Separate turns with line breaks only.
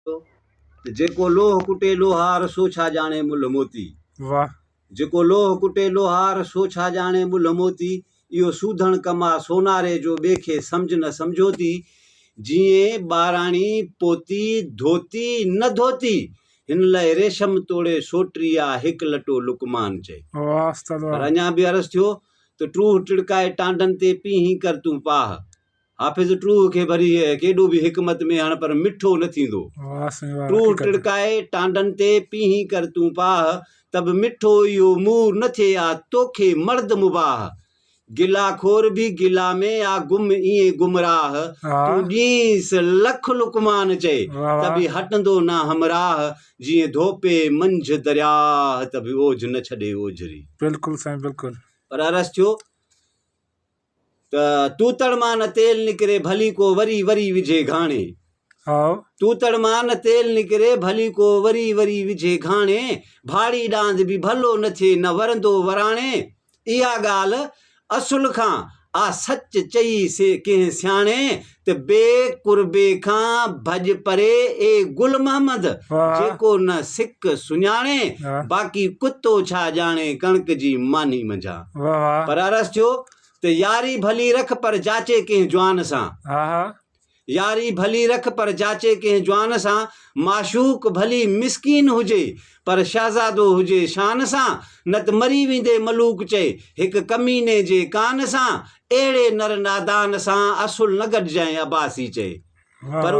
ته جيڪو لوهه ڪٽي لوهار، سو ڇا ڄاڻي ملهه موتي.
واھ.
جيڪو لوهه ڪٽي لوهار، سو ڇا ڄاڻي ملهه موتي. اهو سوڌڻ ڪم آ سوناري جو، ٻئي کي سمجهه نه سمجهوتي. جيئن ٻاراڻي پوتي، ڌوتي نه ڌوتي. هن لئه ريشم توڙي سوٽري آ، هڪ لٽو لقمان چئي.
واھ استاد
پر
واھ.
اڃا به عرض ٿيو ته ٽوهه ٽڙڪائي ٽانڊن تي، پينهين ڪر تون پاهه. حافظ ٽوهه کي ڀري ڪيڏو به حڪمت ۾ هڻ پر مٺو نه ٿيندو. ٽوهه ٽڙڪائي ٽانڊن تي پينهين ڪر تون پاهه ته به مٺو اهو مور نه ٿئي آ توکي مرد مباح. گلا خور به گلا ۾ آ گم ائين گمراهه تون ڏينس لک لقمان چئي ته به هٽندو نه همراهه جيئن ڌوپي منجهه درياهه ته به اوجهه نه ڇڏي اوجهري.
بلڪل سائين بلڪل.
پر عرض ٿيو. ته توتڙ مان نه تيل نڪري ڀلي ڪو وري وري وجهي گهاڻي. توتڙ مان نه تيل نڪري ڀلي ڪو وري وري وجهي گهاڻي. ڀاڙي ڏاند به ڀلو نه ٿئي نه ورندو وراڻي. اها ڳالهه اصل کان آ سچ چئي سي ڪنهن سياڻي ته بي قربي کان ڀڄ پري اي گل محمد جيڪو نه سڪ سڃاڻي باقي ڪتو ڇا ڄاڻي ڪڻڪ جي ماني منجهان. پر عرض ٿيو ته ياري ڀلي رک پر جاچي ڪنهن جوان سان. ياري ڀلي رک پر جاچي ڪنهن جوان سان، معشوق ڀلي مسڪين هجي پر شهزادو هجي شان سان، نه ته مري ويندي ملوڪ چئي هڪ ڪميني جي ڪان سان، اهڙي نر نادان سان اصل نه گڏجانء عباسي چئي پر.